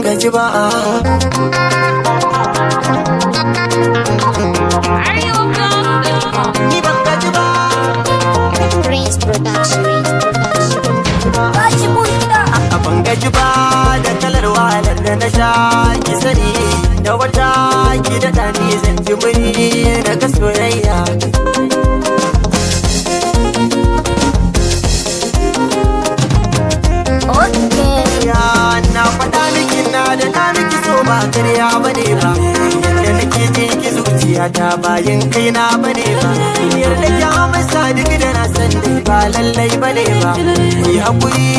Gaji ba. Ni ban gaji ba. Prince Production. A ban gaji ba da kalar wahalar da na sha, ki sani da wata ki daɗa ni zan ji muni daga soyayya. Okay. Ya na faɗa miki, na da na miki so, ba karya bane ba. Yadda nake jin ki zuciya ta bayin kai na bane ba. Yarda ki amsa duk da na san dai ba lallai bane ba. Ki hakuri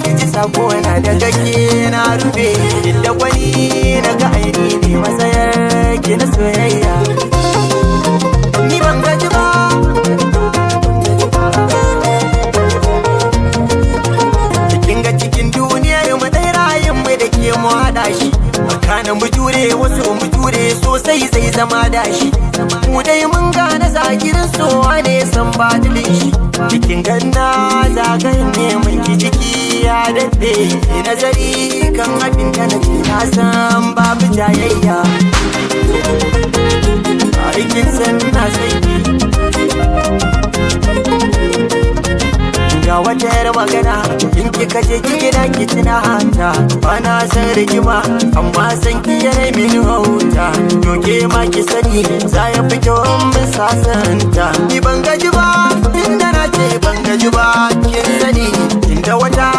ki ji sako na daga ke na rufe. Inda gwani na ga aini ne matsayar ki na soyayya. Ni ban gaji ba. Kin ga cikin duniyar mu dai rayin mu da ke mu hada shi. Makana mu jure wasu mu jure sosai zai zama dashi. Mu dai mun gane zagirin sowa ne san badilin shi. Cikin ganna zagayen neman ki jiki ya daɗe. Ki nazari kan abin da nake, na san babu jayayya. Aikin san na sai ga wata yar magana, in kika je ki gida ki tuna hanta. Ba na san rigima, amma san ki yana mini hauta. To ke ma ki sani za ya fi kyau in mun sasanta. Ni ban gaji ba, inda na ce ban gaji ba, kin sani. Inda wata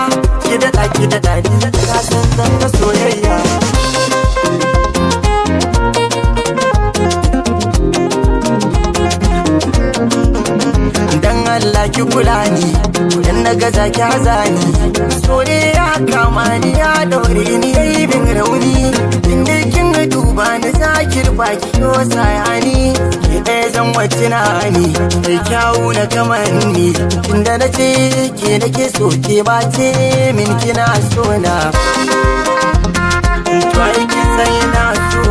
ki daɗa ki daɗa ni na san zan ga soyayya. Dan Allah ki kula ni, dan na gaza ki haza ni. So ne ya kama ni, ya daure ni, yayi bin rauni. Inda kin duba ni zakir baki yo sayani. Ki ɗaya zan wace na ni mai kyawu na kamanni. Inda na ce ke nake so, ke ba ce min kina so na. To ai kin san ina so,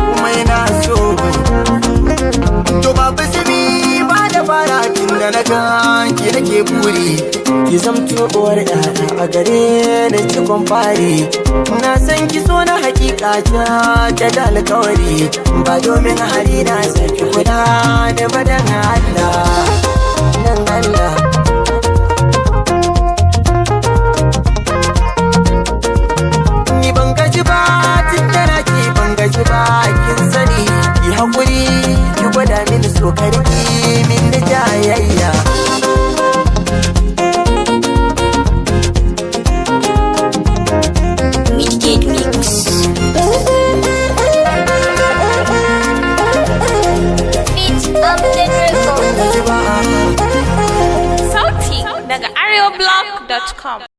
kuma ina so. To babu simi ba da fara, tun da na ganki nake buri. Ki zamto uwar ƴaƴa a gare ni cikon fari. Na san ki so na hakika ta da alkawari. Ba domin hali na saki kula da badan Allah. Nan Allah. Ni ban gaji ba, tun da na ce ban gaji ba, kin sani. Ki hakuri ki gwada mini so, karki min da jayayya. Midgate Mix. Beat Update Record. Gaji ba. Sauti daga areoblog.com.